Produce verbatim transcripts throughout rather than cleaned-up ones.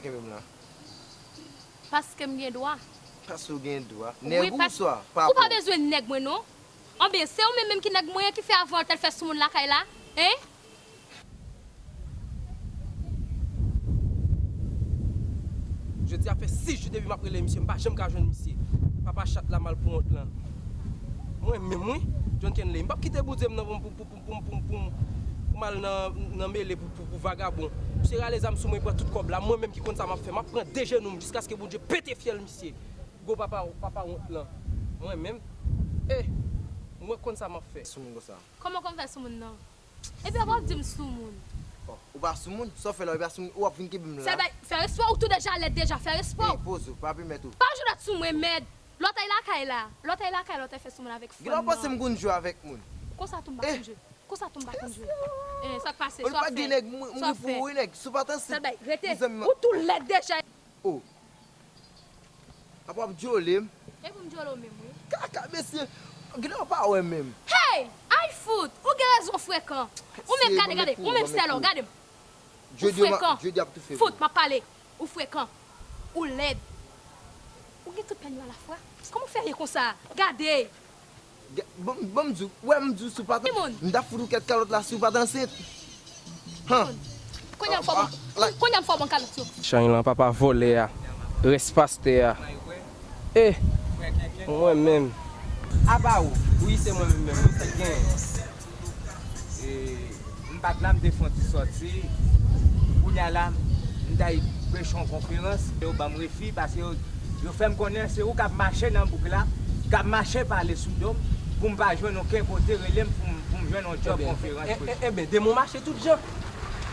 Kenbe m la. Paske m gen dwa. Paske w gen dwa. Wi, Nèg ou pas- swa Ou pa papa w. bezwen nèg mwen non. Anben, se ou menm menm ki nèg mwen an ki fè avan w t al fè soumoun lakay la. Hein? Jodi a fè sis jou depi m ap rele misye, m pa janm ka jwenn misye. Papa chat la malpouwont lan. Mwen menm wi, John Kenley, m p ap kite Bondye m nan pou m pou pou pou pou pou pou m al nan nan mele pou pou pou vagabon. Misye rale zam sou mwen, pran tout kòb la, mwen menm ki konn sa m ap fè, m ap pran de jenou m jiskaske Bondye pete fyèl misye. Gwo papa papa wont lan. Mwen menm, eh, mwen konn sa m ap fè. Soumoun konsa. Kòman kòm fè soumoun nan? Epi w ap di m soumoun. Bon, ou pa soumoun, sa w fè la, ou pa soumoun, ou ap vin kenbe m Fè la. bay, fè respè w tou deja lèd deja, fè respè Ey, w. Poze w, pa pi mèt ou. Pa jwe dat sou mwen mèd. Lòt ay lakay la. Lòt ay lakay, lòt ay fè soumoun avèk frè m nan. Gen lè w panse m konn jwe avèk moun. Konsa tou m pa konn jwe. Konsa tou m pa konn jwe. Eh, sa k pase? Ou Sa w pa fè? gen nèg, mwen Sa w mwen pou fè? ou nèg. Si w pa t ansent. Sèl bay, rete. Mezanmi, Ou tou lèd deja. Oh. Apa w ap djole m. E pou m djole w menm wi. Kaka mesye. Gen lè w pa wè menm. Hey! Ay fout! Ou gen rezon frekan. Ou menm gade, gade. Ou menm sèl ou, gade m. Ou frekan. Fout, m ap pale. Ou frekan. Ou lèd. Ou gen tout pèn yo alafwa. Kòman w fè ye konsa? Gade. Bon, bon, m di w, wè m di w si w pa t, m t ap fout ou kèk kalòt la si w pa t ansent. Han. Kounye a m fò bon, kounye a m fò bon kalòt yo. Chay lan papa vòlè a, rès pastè a. Eh, mwen menm. Apa ou? Wi, se mwen menm, menm, wi, sa k genyen? E, m pa t la, m te fè yon ti sòti. Kounye a la, m t al preche yon konferans. Yo ban m refi paske yo, yo fè m konnen se ou k ap mache nan bouk la, k ap mache pale sou do m, pou m pa jwenn okenn kote rele m pou m, pou m jwenn yon djòb konferans preche. Ebyen, demon mache tout jan.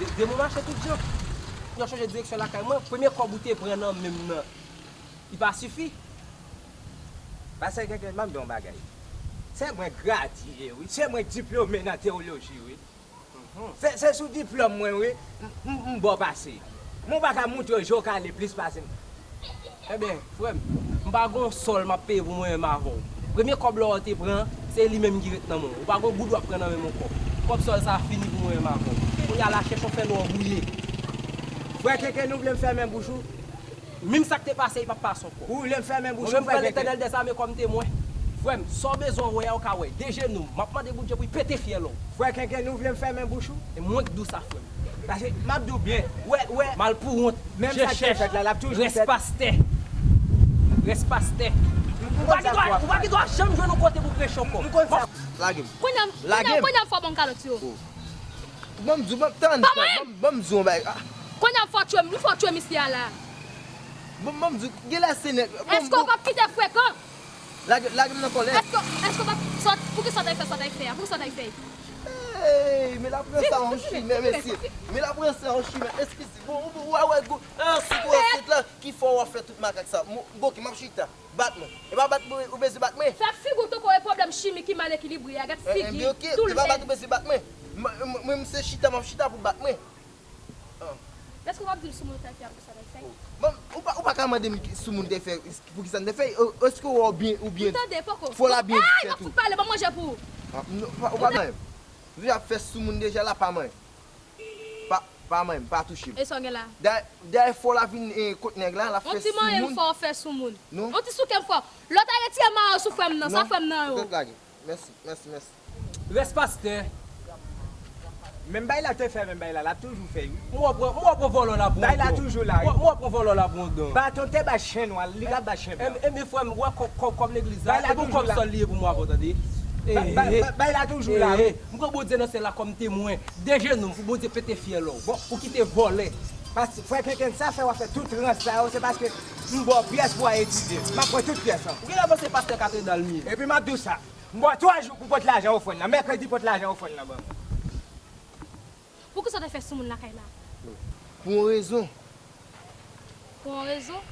De- Demon mache tout jan. Yo chanje direksyon lakay mwen, premye kòb ou te pran nan men m nan, li pa sifi. Pastè Kenken, ban m di w yon bagay. Se mwen gradye, wi. Se mwen diplome nan tewoloji, wi. Se, se sou diplòm mwen, wi. M, m, m bon pase. Men w pa ka montre w jan w ka ale plis pase m. Ebyen, frè m, m pa gen yon sòl m ap peye pou mwen menm avè w. Premye kòb la w te pran, se li menm ki ret nan men w. Ou pa gen yon goud w ap pran nan men m ankò. Kòb sòl sa a fini pou mwen menm avè w. Kounye a la chèch yon fè nwa w bwouye. Frè Kenken, ou vle m fèmen bouch ou? Menm sa k te pase, li p ap pase ankò. Ou vle m fèmen bouch ou, frè Kenken? Mwen menm pran Letènèl dèzame kòm temwen. Frè m, sa w bezwen wè a, ou ka wè. De jenou m, m ap mande Bondye pou l pete fyèl ou. Frè Kenken, ou vle m fèmen bouch ou? E mwen k di w sa, frè m. Paske m ap di w byen, wè, wè. Malpouwont, menm sa k te fèt la, l ap toujou fèt. Rès pastè. Rès pastè. Ou pa gen dwa, ou pa gen dwa janm jwenn yon kote pou preche ankò. M konn sa. Lage m. Kounye a, kounye a, kounye a m fò ban w kalòt yo. Ban m di w, ban m tann, ban m, ban m di w yon bagay. Ah. Kounye a m fò tchwe, m fò tchwe misye a la. Ban m, ban m di w, genlè se nèg. Èske w p ap kite frekan? Lage, lage m nan kòlè. Èske, èske w p ap, sòt, poukisa w t al fè sa w t al fè a? Poukisa w t al fè? Ey, men l ap pran sa yon chimen, mesye. Men l ap pran sa yon chimen. Eskize, bon, ou, ou, ou, ou, ah, si tou ansent la, ki fè w ap fè tout makak sa? Bon, ok, m ap chita. Bat mwen. E pa bat mwen, ou bezwen bat mwen. Fè figi w tankou e pwoblèm chimik ki mal ekilibre a, gad figi, tou lèd. E pa bat ou bezwen bat mwen. Mwen, mwen, mwen, se chita m ap chita pou bat mwen. Èske w p ap di m soumoun ou t al fè a poukisa w t al fè? Bon, ou pa, ou pa ka mande m ki- soumoun te fè, poukisa m te fè, e- èske w wè w byen, ou byen. M tande, poko. Fò w la byen di tèt ou. Ey, m ap fout pale, ban m manje pou ou. Ah, non, ou pa, ou pa nan. Ou ap fè soumoun deja la, pa manyen. Pa, pa manyen m, pa touche m. E sa w gen la? Dayè, dayè fò w la vin eh, kot nèg la, l ap fè soumoun. On ti manyen m fò w fè soumoun. Non. On ti souke m fò. Lòt a retire mayo sou frè m nan, sa frè m nan yo. Tèt lage. Mèsi, mèsi, mèsi. Rès pastè. Menm bagay la te fè, menm bagay la, l ap toujou fè, wi. Mwen pran, mwen pran vòlò la pou yon don. Bagay la toujou la, wi. Mwen pran vòlò la pou yon don. Baton te bay chen nwa, li ka bay chen blan. Ebyen, frè m, wè kòb, kòb, kòb legliz la, e bon kòb sòl li ye pou mwen avè w, tande. Bagay la toujou la, wi. M pran Bondye nan syèl la kòm temwen. De jenou m pou Bondye pete fyèl ou. Bon, ou kite vòlè. Pas, frè Kenken, sa fè w ap fè tout rans sa yo, se paske m ba w pyès pou w al etidye. M ap pran tout pyès lan. Ou genlè panse pastè katedral m ye. Epi m ap di w sa. M ba w twa jou pou pote lajan ofrann nan. Mèkredi pote lajan ofrann nan ban mwen. Poukisa w te fè soumoun lakay la? Pou yon rezon. Pou yon rezon?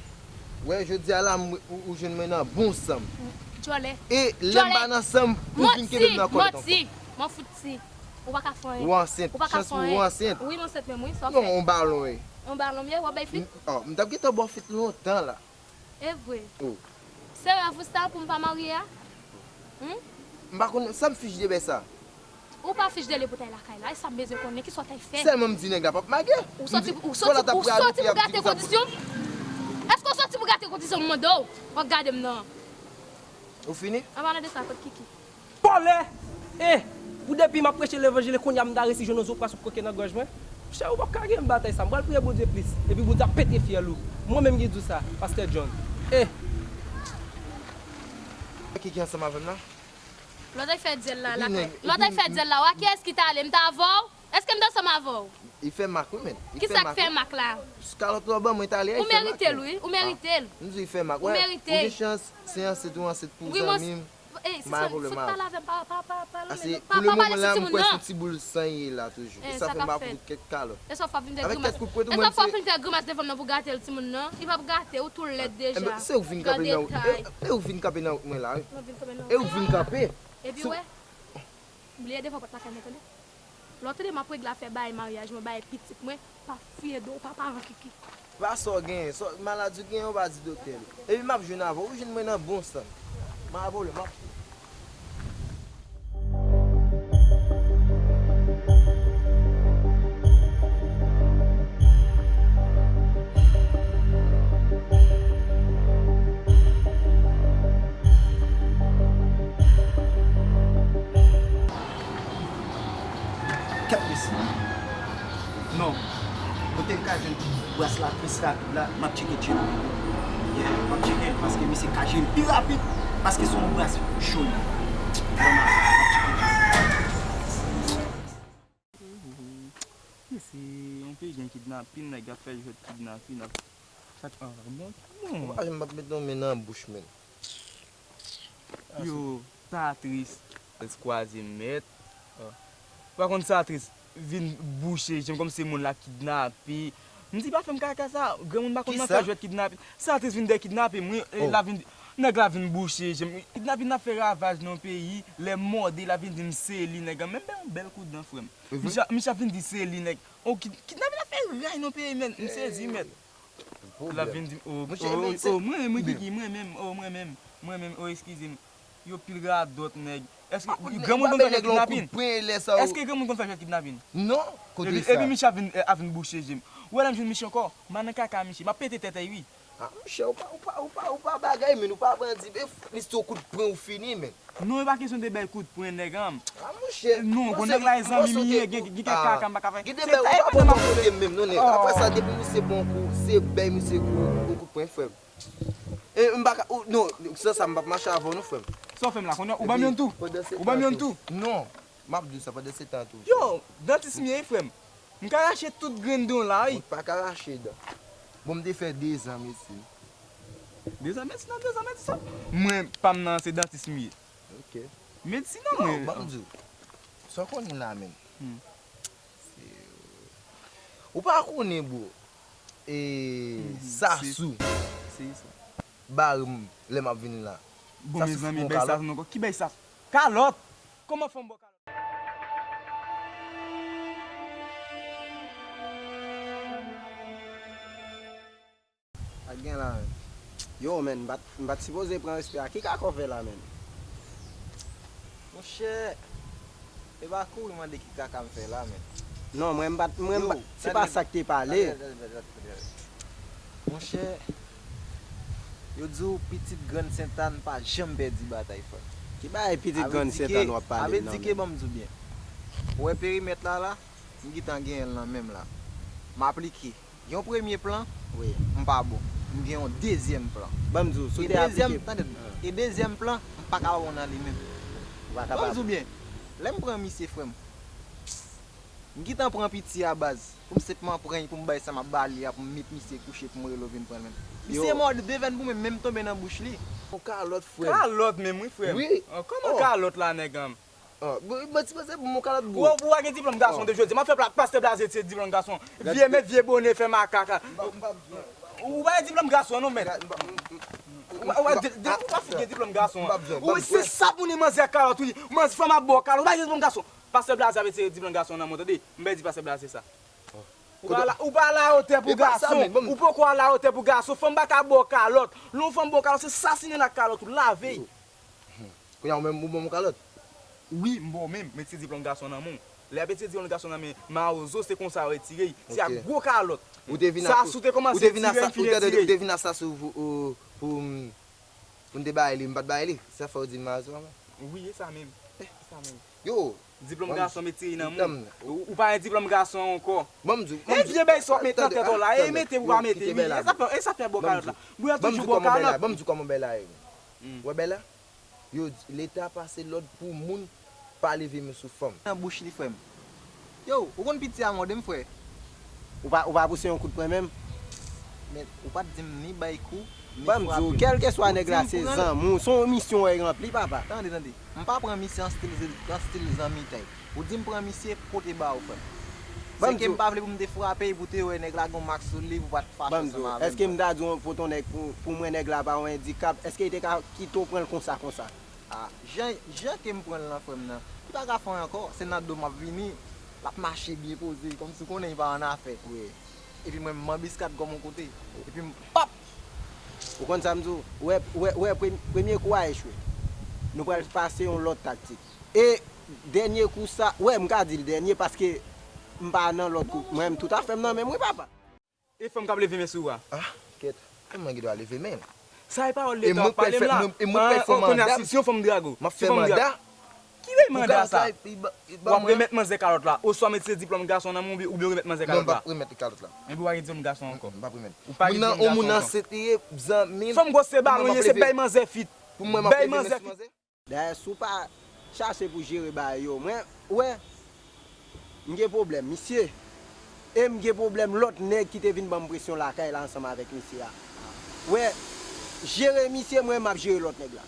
Wè, jodi a la, m, ou, ou jwenn mwen nan bon san m. Djòlè. E lè m pa nan san m, ou vin kenbe m nan kòlèt ankò. Manti, manti. Ou pa ka fè anyen. Ou ansent. Ou pa ka fè anyen. Chans pou ou ansent. Wi, m ansent menm, wi. Sa w fè? Non, yon balon, wi. Yon balon m ye, w ap bay fit? Oh, m t ap gentan ba w fit lontan la. E vre? Oh. Se rèv ou sa pou m pa marye a? Hum? M pa konn sa m fich de bè sa. Ou pa fich dele pou t al lakay la, e sa m bezwen konnen, kisa w t al fè? Sèlman m di nèg la p ap mage. Ou soti, ou soti, ou soti pou gate kondisyon m? Èske w soti pou gate kondisyon m mande w? W ap gade m nan. Ou fini? An palan de sa, kot Kiki? Vòlè! E, pou depi m ap preche levanjil, e kounye a m ta resi jwenn yon zo pwa sou koke nan gòj mwen. Monchè, ou p ap ka gen m batay sa. M pral priye Bondye plis. Epi Bondye ap pete fyèl ou. Mwen menm ki di w sa, Pastè John. E. Kiki ansanm avè m la? Lòt ay fè dyèl la, lakay. Lòt ay fè dyèl la, wa kiyès ki t ale? M t avè w? Èske m t ansanm avè w? Li fè mak wi, men. Kisa k fè mak la? Kalòt la w ban mwen talè a, li fè mak. Ou merite l wi, ou merite l. M di w li fè mak. Ou merite. Ou gen chans, se ansent ou ansent pou zanmi m. Ey, sispann fout pale avè m, pa, pa, pa, pa, pa, pa pale sou timoun nan. Pou lemoman la, m kwè se ti boul san ye la toujou. E sa fè m ap fout kèk kalòt. E sa w ap vin fè grimas. Avèk kèk kout pwen tou, mwen, se. E sa w ap vin fè grimas devan m nan pou gate l timoun nan. Li p ap gate w, tou lèd deja. Se ou k vin kanpe nan wout. E ou k vin kanpe nan wout mwen la wi. E ou k vin kanpe. Epi wè, bliye devan pòt lakay mwen tande. Lè w tande m ap regle afè bay maryaj mwen, bay pitit mwen, pa fouye do w, pa paran Kiki. Pa sa w genyen, sa w, maladi w genyen, ou pa di doktè li. Epi m ap jwenn avè w, ou jwenn mwen nan bon sant. M ap vole, m ap. Kèt mesye. Non. Kote m ka jwenn bras la plis rapid la, m ap tcheke Djeno pito. Yeah, m ap tcheke l paske misye ka jwenn pi rapid paske se yon bras jòn. Vrèman, m ap tcheke Djeno. Mesye, yon peyi gen kidnapin, nèg ap fè jwèt kidnapin, ap, ap, ah, bon, bon. Ou pa janm p ap met yon men nan bouch, menn. Yo, sa tris. Tris kwaze mèt. Ou pa konn sa tris vin bouche je m kòmsi moun la kidnape. M di pa fè m kaka sa, granmoun pa konn nan fè jwèt kidnape. Sa tris vin dèyè kidnape m wi, e l ap vin, nèg la vin bouche je m. Kidnapin ap fè ravaj nan peyi, lè m mòde l ap vin di m se li nèg an, menm bèl, bèl kout dan frè m. Misye, misye ap vin di se li nèg. Oh, kid-, kidnapin ap fè ray nan peyi, menn. M sezi, mèt. L ap vin di m, oh, oh, oh, mwen, mwen, Kiki, mwen menm, oh, mwen menm, mwen menm, oh, eskize m. Yo pil radòt, nèg. Èske granmoun konn fè jwèt kidnapin? Èske granmoun konn fè jwèt kidnapin? Non, kote sa? Epi, epi misye ap vin, eh, ap vin bouche je m. Ou wè lè m jwenn misye ankò, m a nan kaka misye. M ap pete tèt li, wi. Ah, monchè, ou pa, ou pa, ou pa, ou pa bagay, menn, ou pa bandi, men f-, misye yon kout pwen ou fini, menn. Non, e pa kesyon de bay kout pwen, nèg an. Ah, monchè, non, bon, nèg la e zanmi m ye, gen, gen kèk kaka m pa ka fè. Gen de bagay ou pa bon bò kote m menm, non, nèg. Apre sa, depi misye bon kou, se bay misye kou, yon kout pwen, frè m. E, m pa ka, ou, non, san sa, m p ap mache avè w, non, frè m. Sa w fè m la, kounye a, ou ban m youn tou? Ou ban m youn tou? Non, m ap di w sa, pandan se tan tou. Yo, dantis m ye, wi, frè m. M ka rache tout grenn dan w la, wi. Ou pa ka rache dan. Bon, m te fè dezan medsin. Dezan medsin, nan dezan medsin? Mwen, pa m nan, se dantis m ye. Ok. Medsin nan mwen. Ban m di w. Sa w konnen la, menn. Hmm. Se, ou pa konnen, bro. E, Sasou. Se sa. Bare m, lè m ap vin la. Bon, mezanmi, bay Sasou non. Ki bay Sasou? Kalòt! Kòman fè m ba w kalòt? Sa k gen la, menn? Yo, menn, m pa t, m pa t sipoze pran respè a. Ki kaka w fè la, menn? Monchè, e pa kouri mande ki kaka m fè la, menn. Non, mwen, m pa t, mwen, m pa t, se pa sa k te pale. Monchè, yo di w pitit Grann Sentàn pa janm pèdi batay, frè m. Ki bagay pitit Grann Sentàn w ap pale m nan, menn? Avè di ke, ban m di w byen. Ou wè perimèt la, la, m gentan genyen l nan men m la. M aplike. Yon premye plan, wi, m pa bon. M gen yon dezyèm plan. Ban m di w, sou te aplike. E dezyèm, tande m. E dezyèm plan, m pa ka bon nan li menm. Ou pa kapab. Ban m di w byen, lè m pran misye, frè m, m gentan pran piti a baz. Pou m senpman pran l, pou m bay sa m ap ba li a, pou m met misye kouche, pou m rele w vin pran l menm. Misye mòde devèn pou mwen, menm tonbe nan bouch li. Yon kalòt, frè m. Kalòt menm, wi, frè m. Wi. Oh, kòman kalòt la, nèg an? Ah, bon, bon, ti panse pou mwen kalòt bro. Ou, ou pa gen diplòm gason de jodi. M ap fè pla-, pastè Blaze tire diplòm gason. Vye mèt, vye bonè, fè makak. Ou pa gen diplòm gason non, mèt. Ou pa, ou pa, de, de, ou pa fin gen diplòm gason. Ou, se sa pou ni manzè kalòt, wi. Manzè fanm ap ba w kalòt. Ou pa gen diplòm gason. Pastè Blaze ap tire diplòm gason nan mwen, tande. M bay di pastè Blaze sa. Ou pa la, ou pa la otè pou gason. Ou poko a la otè pou gason. Fanm pa ka ba w kalòt. Lè yon fanm ba w kalòt, se sasinen l ak kalòt ou, lave. Kounye a ou menm ou ban m yon kalòt? Wi, m ba w menm, m retire diplòm gason nan men w. Lè y ap retire diplòm gason nan men mawozo, se konsa yo retire l. Se ak gwo kalòt. Ou te vin sa a, si w te kòmanse retire, m fin retire l. Ou te vin a sa sou pou, pou, pou, pou m te bay li, m pa t bay li. Sa fè w di m mawozo a mwen? Wi, e sa menm. E sa menm. Yo, diplòm gason m retire nan men w. Ou, ou pa gen diplòm gason ankò. Ban m di w, ban m di w. E vye bèy sa w ap met nan tèt w la, e mete pou pa mete, wi. E sa fè, e sa fè bò kalòt la. Bouyon toujou bò kalòt. Ban m di w kòman bèy la ye. Ou wè bèy la? Yo, Leta pase lòd pou moun pa leve men sou fanm. Nan bouch li, frè m. Yo, ou konn piti a mòde m, frè. Ou pa, ou pa pouse yon kout pwen menm? Men, ou pa t di m ni bay kou, ni frape m. Ban m di w, kèlkeswa nèg la se zanmi w, se yon misyon w ranpli, papa. Tande, tande. M pa pran misye an stil, an stil zanmitay. Ou di m pran misye, pote ba ou, frè m. Se ke m pa vle pou m te frape, pou te wè nèg la gen yon mak sou li, pou pa t fache ansanm avè m. Èske m ta di w pote yon nèg pou, pou mwen, nèg la pa yon endikap, èske li te ka kite w pran l konsa, konsa? A, jan, jan ke m pran l nan, frè m nan, li pa ka fè anyen ankò, se nan do m ap vini, l ap mache byen poze, kòmsi w konnen li pa annafè. Wi. Epi mwen, m anbiskat kòm yon kote. Epi m pap! Ou konn sa m di w? Ou wè, ou wè, ou wè, premye, premye kou a echwe. Nou pral pase yon lòt taktik. E dènye kou sa, wè, m ka di l dènye paske m pa nan lòt kou. Mwen menm, tout afè m nan men m, wi, papa. E fanm k ap leve men sou ou a? Ah, kèt. E mwen ki dwa leve men. Sa e pawòl Leta w ap pale m la. E mwen k pral fè manda. Si yon fanm drage w, m ap fè manda. Ki rèy manda sa? W ap remèt manzè kalòt la. Oswa m retire diplòm gason nan men w, oubyen w remèt manzè kalòt la. Non, m p ap remèt li kalòt la. Enben w pa gen diplòm gason ankò. M p ap remèt. Ou pa gen diplòm gason ankò. Moun nan, yon moun ansent li ye, zanmi m. Fanm gwòs se balon ye, se bèy manzè fit. Pou mwen, m ap leve men sou manzè. Dayè, si w pa chache pou jere bagay yo, mwen, ou wè, m gen pwoblèm, misye. E m gen pwoblèm lòt nèg ki te vin ban m presyon lakay la ansanm avèk misye a. Ou wè, jere misye, mwen, m ap jere lòt nèg la.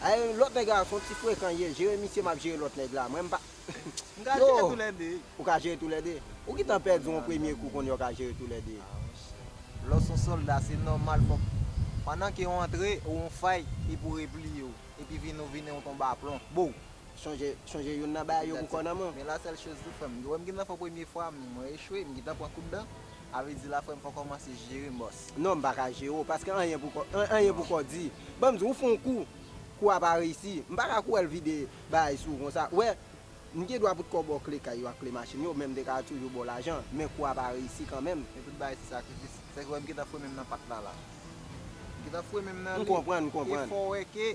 Ay, lòt nèg la, se yon ti frekan ye, jere misye, m ap jere lòt nèg la. Mwen, m pa, M ka jere toulède. Ou ka jere toulède? Ou gentan pèdi yon premye kou, kounye a w ka jere toulède. Ah, monchè. Lè w se yon sòlda, se nòmal, fòk, pandan ke w antre, ou yon fay, e pou repliye w. Epi vin ou vin yon tonbe aplon. Bow! Chonje, chonje youn nan bagay yo pou kò nan men w. Men la sèl choz tou, frè m, ou wè m gentan fè premye fwa, mwen echwe, m gentan pran kout dan. A vle di la, frè m, fò w kòmanse jere m, bòs. Non, m pa ka jere w, paske anyen pou kò, an-, anyen pou kò di. Ban m di w, ou fè yon kou, kou a pa reyisi. M pa ka kouri al vide bagay sou ou konsa. Ou wè, m gen dwa pou t kò ba w kle kay yo ak kle machin yo, men m te ka toujou ba w lajan, men kou a pa reyisi kanmenm. Men tout bagay se sakrifis. Sèke w wè m gentan foure men m nan pat la, la. M gentan foure men m nan li. M konprann, m konprann. E fò w wè ke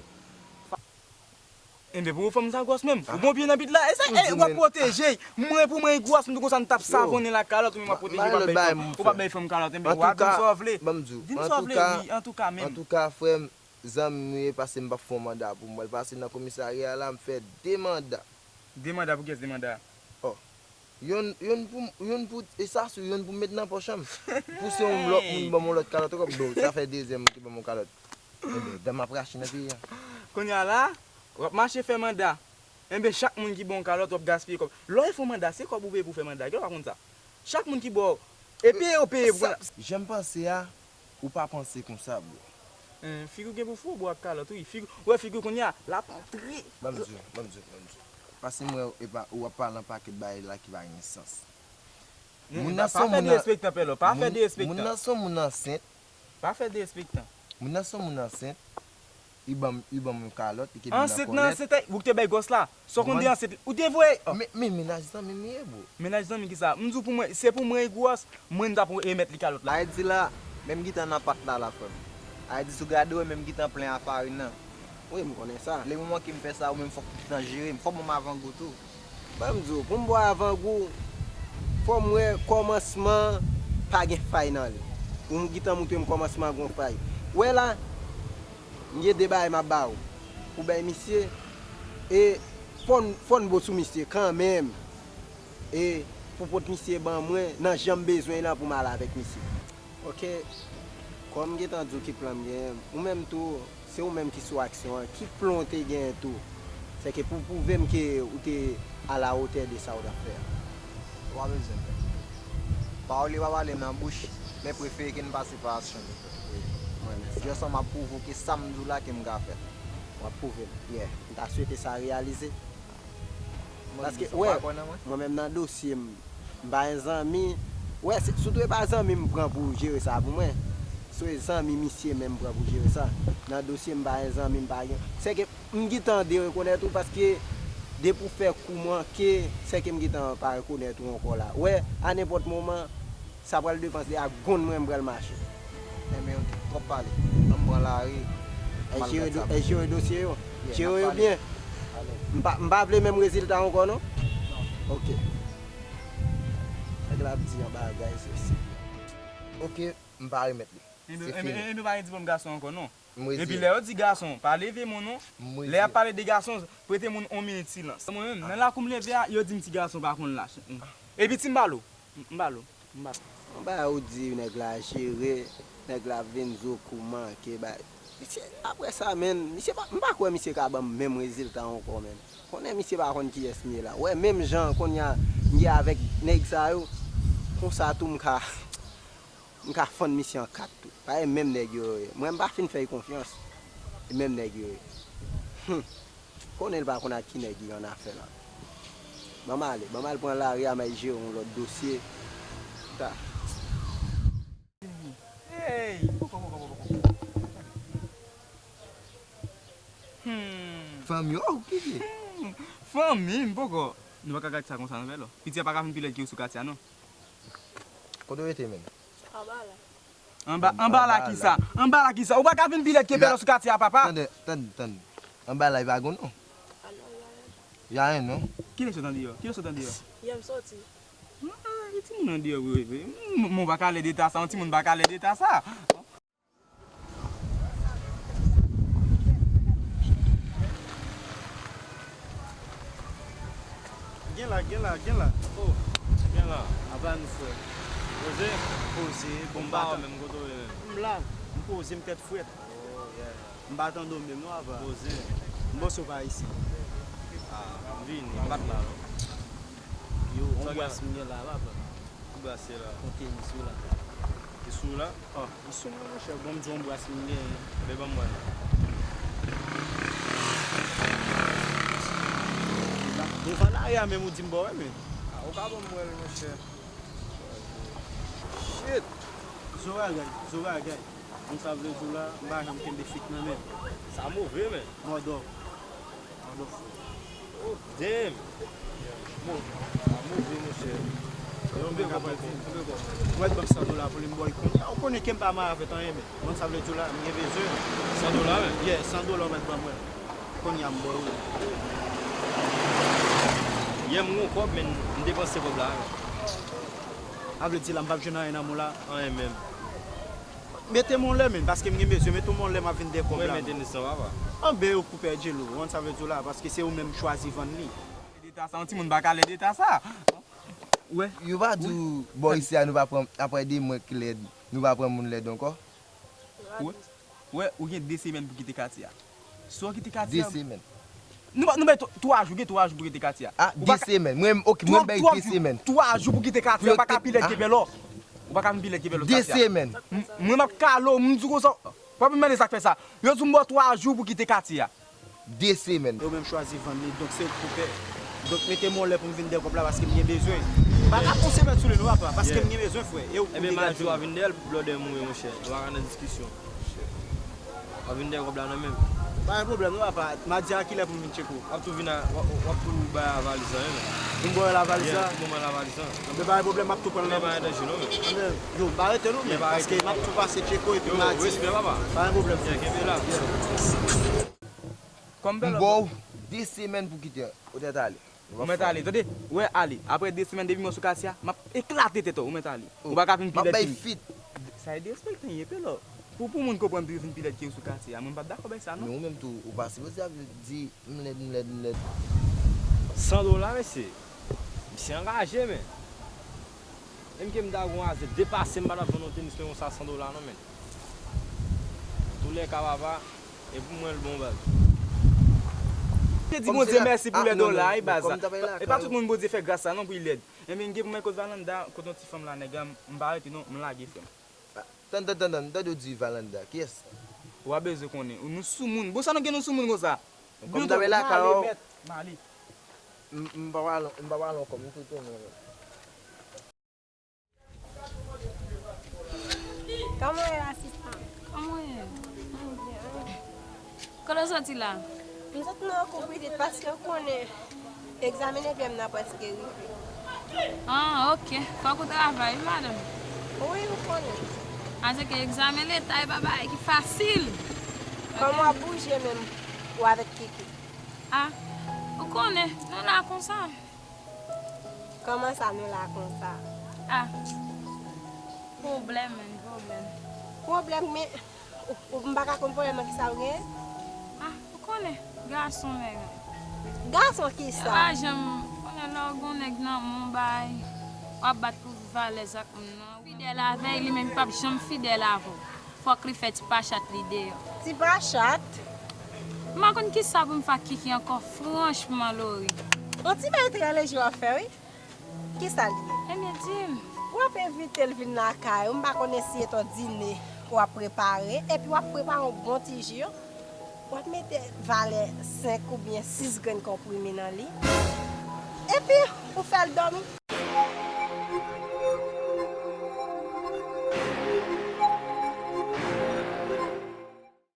Enben, pou fanm sa gwòs menm. Ou gon pye nan bit la. E sa, e, w ap pwoteje. Mwen, pou mwen, gwòs, m di konsa, m t ap savonnen la kalòt, ou menm w ap pwoteje, ou p ap bay fanm, ou p ap bay fanm kalòt. Enben, w a di m sa w vle. Di m sa w vle, wi, antouka menm. Antouka, frè m, zanmi m ye, pase m p ap fè yon manda pou m pral pase nan komisarya a la, m fè de manda. De manda pou kiyès de manda? Oh. Youn, youn pou, youn pou, e sa sou youn pou m met nan pòch an. Pou se yon lòt moun ban m yon lòt kalòt ankò, bon, sa fè dezyèm moun ki ban m yon kalòt. Enben, dan m ap rache nan peyi a. Kounye a la, w ap mache fè manda. Enben, chak moun ki ba w yon kalòt, w ap gaspiye kòb. Lè w fè yon manda, se kòb ou peye pou fè manda. Gen lè w pa konn sa. Chak moun ki ba w, e peye w peye pou manda. Jan m panse a, ou pa panse konsa, bro. Figi w gen pou fou, bro, ak kalòt, wi. Figi, ou wè figi w kounye a, l ap antre. Ban m di w, ban m di w, ban m di w. Pase m wè, epa, ou ap pale yon pakèt bagay la ki pa gen sans. Moun nan se yon moun, pa fè derespektan, Pèlo, pa fè derespektan. Moun nan se yon moun ansent. Pa fè derespektan. Moun nan se yon moun ansent. Li ban m, li ban m yon kalòt, li kenbe m nan kòlèt. Ansent nan ansent, ou k te bay gwòs la. Sa w konn de ansent, ou te voye. Men, men mennaj zanmi m li ye, bro. Mennaj zanmi kisa? M di w pou mwen, se pou mwen li gwòs, mwen m t ap remèt li kalòt la. Ayiti la, men m gentan nan pat la, la, frè m. Ayiti, si w gade, w wè men m gentan plen a farin nan. Wi, m konnen sa. Le moman ke m fè sa, ou menm fòk ou gentan jere m, fòk ban m avangou tou. Ban m di w, pou m ba w avangou, fò m wè kòmansman pa gen fay nan li. Pou m gentan montre m kòmansman gon fay. Ou wè la, m gen de bagay m ap ba w. Pou bay misye, e fò n, fò n bon sou misye kanmenm. E pou pot misye ban mwen, nan jan m bezwen l lan pou m ale avèk misye. Ok, kòm m gentan di w ki plan m genyen, ou menm tou, se ou menm ki sou aksyon an, ki plan w te genyen tou? Sèke pou w pwouve m ke ou te a la wotè de sa w t ap fè a. Ou pa bezwen pè. Pawòl yo pa pale nan bouch, men prefere ke n pase pa aksyon. Wi, m renmen sa. Jòs an m ap pwouve w ke sa m di w la ke m ka fè l. W ap pwouve m. Yeah. M ta swete sa reyalize. Paske, wè, mwen menm nan dosye m, m pa gen zanmi. Wè, se, sitou e pa zanmi m pran pou jere sa pou mwen. Se zanmi misye menm m pran pou jere sa. Nan dosye m, m pa gen zanmi, m pa gen. Sèke m gentan derekonèt ou paske Depi w fè kou manke, sèke m gentan pa rekonèt ou ankò la. Wè, a nenpòt moman, sa pral depann de ak gonn mwen m pral mache. Enben, ok, twòp pale. Ann pran lari. Al jere do-, al jere dosye yo. Jere yo byen. M pa, m pa vle menm rezilta ankò, non? Ok. Nèg la ap di yon bagay, se si. Ok, m pa remèt li. Se fini. Epi pa gen diplòm gason ankò, non. Epi lè yo di gason, pa leve men w non. Lè y ap pale de gason, prete moun yon minit silans. Mwen menm, nan lakou m leve a, yo di m ti gason pa konn lach. Epi ti m balo. M balo. M balo. Yon bagay ou di nèg la jere, nèg la vin di w kou manke bay. Misye, apre sa, menn, misye pa, m pa kwè misye ka ban m menm rezilta ankò, menn. Konnen misye pa konn kiyès m ye la. Wè, menm jan kounye a m ye avèk nèg sa yo, konsa tou m ka, m ka fann misye an kat tou. Paske menm nèg yo yo ye. Mwen, m pa fin fè yo konfyans. E menm nèg yo ye. Hum. Konnen l pa konn ak ki nèg li annafè la. Ban m ale, ban m al pran lari a, m al jere yon lòt dosye. Ta. Hey! Poko, poko, poko, poko. Hmm. Fanmi w, ki ye? Hmm. Fanmi m, poko. Nou pa ka gade sa konsa, non, Vèlo. Piti a pa ka vin pi lèd ke ou sou katye a, non. Kote w rete, menm? Anba la. Anba, anba la ki sa? Anba la ki sa? Ou pa ka vin pi lèd ke Vèlo sou katye a, papa. Tande, tande, tande. Anba la, li pa gon non. Y a rien, non? Kilè sot andeyò? Kilè sot andeyò? Yè m soti. Ah, e timoun andeyò vre, vre. M, m, m pa ka lèd eta sa, yon timoun pa ka lèd eta sa. Gen la, gen la, gen la. Oh, gen la. Apa nou frè? Poze? Poze, bon, m pa wè w menm, kote w ye menm? M la, m poze, m tèt frèt. Oh, yeah. M pa tande w menm non, apa. Poze. M panse w pa isi. Ah, m vini, m pa t la non. Yo, yon bras m gen la, apa. Ki bras se la? Kote m sou la. Li sou la? Ah, li sou mwen, monchè. Bon, m di yon bras m gen. Enben, ban m wè l. Bon, pa lari a menm ou di m ba w, men. Ah, ou ka ban m wè l, monchè. Shit! Zoragay, zoragay. Konn sa vle di w la, m pa janm kenbe fik nan men m. Sa move, men. Mòdòf. Mòdòf. Oh, damn! Mo-, sa move, monchè. Konbyen kòb, konbyen kòb? Mwen ban m san dola pou li, m ba w kounye a. Ou konnen ke m pa mare avèk anyen, men. Konn sa vle di w la, m gen bezwen. San dola, men? Yeah, san dola ou mèt ban mwen. Kounye a m ba w li. Yeah, m gon kòb, men m depanse kòb la, men. Sa vle di la, m p ap jwenn anyen nan men w la? Anyen menm. Mete m yon lè, men, paske m gen bezwen. Mete m yon lè, m ap vin dèyè kòb la. Mwen mete n san, papa. Anben, yo koupe djelo. Ou konn sa vle di w la, paske se ou menm chwazi vann li. Lèd eta sa, yon timoun pa ka lèd eta sa. Wè. Yo pa di w bò isi a, nou pa pran, apre de mwa ki lèd, nou pa pran moun lèd ankò? Wè. Wè, ou gen de semèn pou kite katye a. Si w kite katye a. De semèn. Nou ba, nou bay twa jou, gen twa jou pou kite katye a. Ah, de semèn. Mwen, ok, mwen bay de semèn. Twa jou pou kite katye a, ou pa ka pi lèd ke Vèlo. Ou pa ka vin pi lèd ke Vèlo sou katye a. De semèn. M-, mwen m ap kale w, m di w konsa. W ap mande sa k fè sa. Yo di w m ba w twa jou pou kite katye a. De semèn. Yo menm chwazi vann li, donk se yo k pou pè. Donk mete m yon lè pou m vin dèyè kòb la paske m gen bezwen. Pa ka pran semèn sou li non, papa, paske m gen bezwen, frè. E ou k pou degaje w. Ebyen, m a di w a vin dèyè l, blòdè mouri, monchè. Nou pa ka nan diskisyon. W ap vin dèyè kòb la nan men m. Pa gen pwoblèm non, papa. M a di a kilè pou m vin tcheke w? W ap tou vin a, w ap, w ap tou bay a valiz la, wi, men. Pou m ba w la valiz la? Yeah, pou m ba w la valiz la. Anben, pa gen pwoblèm, m ap tou pran l nan men w. Anben, yo, m pa rete non, men, paske m ap tou pase tcheke w epi m a di. Yo, respè, papa. Pa gen pwoblèm. Yeah, kenbe la. Yeah. M ba w de semèn pou kite, ou tèt ale. Ou mèt ale, tande, ou wè ale. Apre de semèn depi mwen sou katye a, m ap eklate tèt ou, ou mèt ale. Ou pa ka vin pi lèd ke m. Sa e derespektan ye, Vèlo. Pou, pou moun konprann tou yo vin pi lèd ke ou sou katye a, mwen m p ap dakò bay sa non. Men ou menm tou, ou pa sipoze ap di m lèd, m lèd, m lèd. San dola, mesye. Misye angaje, men. Menm ke m ta gon azè depase m pa t ap vann yon tenis men konsa san dola non, men. Antoulèka, papa, e pou mwen l bon baz. Te di Bondye mèsi pou lè dola, wi, baz. E pa tout moun Bondye fè gras sa non pou li lèd. Ebyen, m gen pou mwen kot Valanda, kot yon ti fanm la, nèg la, m pa rete non, m lage, frè m. Tann, tann, tann, tann, m tande w di Valanda. Kiyès? Ou pa bezwen konnen. Nou soumoun. Bon, sa nou gen nou soumoun konsa? Kòm m t ap lakay ou. M ale. M, m pa pale, m pa pale ankò, m tou tounen. Kòman w ye, asistan? Kòman w ye? Kote w soti la? M sot nan kou pitit paske w konnen. Egzamen devyèm nan prèske rive. Ah, ok. Fòk ou travay, wi, madanm. Wi, ou konnen. Paske egzamen leta e pa bagay ki fasil. Kòman w ap bouje menm ou avèk Kiki? Ah, ou konnen, nou la konsa. Kòman sa nou la konsa? Ah, pwoblèm, menn, pwoblèm. Pwoblèm, men ou, ou m pa ka konn pwoblèm nan ki sa ou genyen? Ah, ou konnen, gason, nèg. Gason ki Yo sa? Pa janm konnen lè w gon nèg nan men w bay, w ap bat pou valè zak moun nan. Fidèl avè l, li menm li p ap janm fidèl avè w. Fòk li fè ti pachat li deyò. Ti pachat? M pa konn ki sa pou m fè ak Kiki ankò, franchman, Lori. On ti bagay trè leje w ap fè, wi. Ki sa l ye? Ebyen, di m. W ap envite l vin lakay ou, m pa konnen si e t on dine w ap prepare, epi w ap prepare yon bon ti ji, w ap mete valè senk oubyen sis grenn konprime nan li. Epi, ou fè l dòmi.